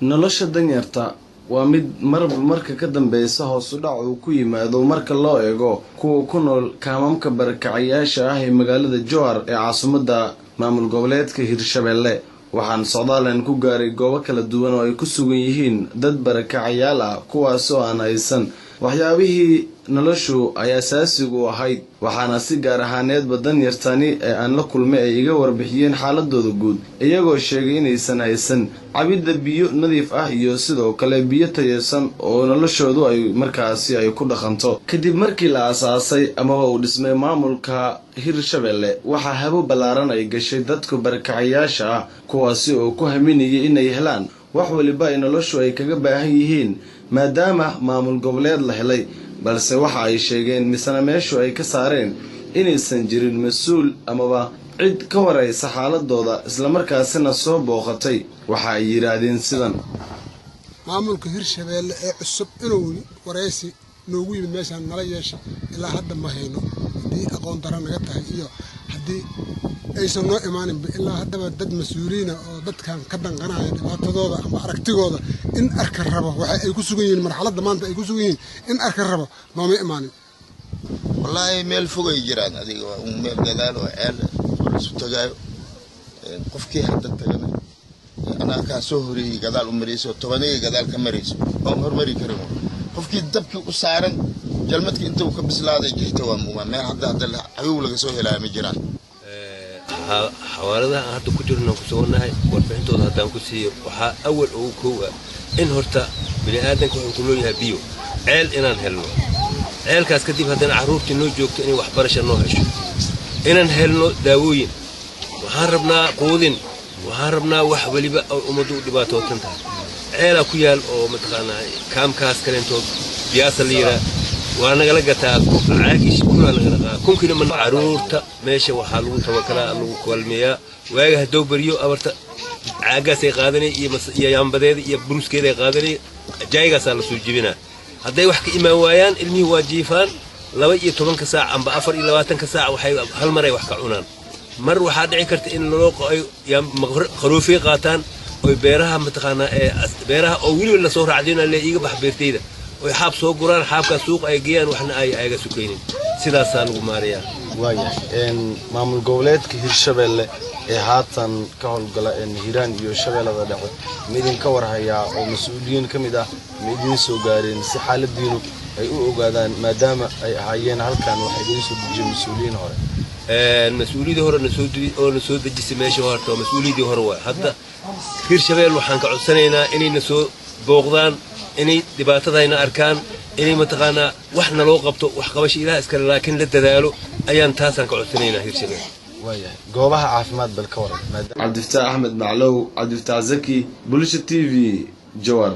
Nolosha danyarta waa mid marba marka ka dambeysa hoos u dhac uu ku yimaado marka loo eego kuwa ku nool kaamamka barakacayaasha ah ee magaalada Jowhar ee caasimadda maamul goboleedka Hirshabelle. Waxaan socdaalan ku gaaray goobo kala duwan oo ay ku sugan yihiin dad barakacayaal ah, kuwaas oo aan haysan waxyaabihii noloshu ay asaasigu u ahayd. Waxaana si gaar ahaaneedba danyartani ee aan la kulmay ay iga warbixiyeen xaaladooda guud, iyagoo sheegay inaysan haysan cabidda biyo nadiif ah iyo sidoo kale biyo tayeysan oo noloshoodu ay markaasi ay ku dhaqanto. Kadib markii la aasaasay amaba uu dhismay maamulka Hirshabelle, waxaa habo ballaaran ay gashay dadka barakacayaasha ah, kuwaasi oo ku haminayay inay helaan wax waliba ay noloshu ay kaga baahan yihiin maadaama maamul goboleed la helay. Balse waxa ay sheegeen misena meeshu ay ka saareen inaysan jirin mas-uul amaba cid ka waraysa xaaladooda islamarkaasina soo booqatay. Waxa ay yidhaahdeen sidan: Maamulka Hirshabeelle ee cusub inuu waraysi noogu yimid meeshaan nala yeesha ilaa hadda ma hayno. Haddii aqoon dara naga tahay iyo haddii aysan noo imaaninba, ilaa haddaba dad mas-uuliyiina oo dadkan ka danqanaya dhibaatadooda ama aragtigooda in arka rabo waxa ay ku sugan yihiin, marxaladda maanta ay ku sugan yihiin in arka rabo, nooma imaanin. Wallaahi meel fogay jiraan, adiga waa un meel gadaal oo ceel oo laisu tagaayo. Qofkii hadda tagana anaa kaa soo horeeyey gadaal u marayso, tobaniga gadaal ka marayso oon hormari karin. Qofkii dabkii u saaran jalmadkii inta uu ka bislaaday jirta waa meel hadda cayow laga soo helaya ma jiraan. Xawaaladaha aan hadda ku jirno ku sugannahay, warbixintooda haddaan ku siiyo, waxaa awal ugu kow ah in horta bini aadanka wuxuu ku nool yahay biyo, ceel inaan helno. Ceelkaas kadib haddana carruurtii noo joogto inay waxbarasha noo hesho, inaan helno daawooyin, waxaan rabnaa quudin, waxaan rabnaa wax weliba ay ummaddu u dhibaatootan tahay. Ceelaa ku yaal oo mataqaanaa kaamkaas kaleentood biyaasa la yiraa, waa nagala gataa caagish, kunaa nagala qaa kunkiina ma. Caruurta meesha waxaa lagu tawakalaa, lagu kaalmeeyaa waaga hadduu beriyo abarta caagaasay qaadanay iyo yaambadeeda iyo buruskeeday qaadanay, jaygaasaa la soo jebinaa. Hadday wax ka imaan waayaan, ilmihii waa jiifaan 12-ka saac amba 24-ka saac, waxay hal mar ay wax ka cunaan. Mar waxaa dhici karta in loo qaroofey qaataan oy beeraha mataqaanaa ee beeraha oo weliba lasoo raacdina le iiga bax beertayda, oy xaab soo guraan, xaabkaas suuqa ay geeyaan, waxna ay ayaga sukaynin. Sidaasaa lagu maarayaa. Waayahay, maamul goboleedka Hirshabelle ee haatan ka howlgala Hiiraan iyo Shabeellada Dhexe ma idinka warhayaa oo mas-uuliyiin ka mid ah ma idiin soo gaareen si xaaladiinu ay u ogaadaan, maadaama ay ahaayeen halkan waxa idiin soo dejiyeen mas-uuliyiin hore? Mas-uuliyadii hore oo na soo dejisay meesha horta waa mas-uuliyaddii hore waay. Hadda Hirshabelle waxaan ka codsanaynaa inayna soo booqdaan, inay dhibaatadayna arkaan, inay mataqaanaa wax naloo qabto. Wax qabasho Ilaah iskale, laakiin la dadaalo ayaan taasaan ka codsanaynaa Hirshabelle. Waayahay, goobaha caafimaad bal ka waran? Cabdifataax Axmed Maclow, Cabdifataax Zaki, Bulsha TV, Jowhar.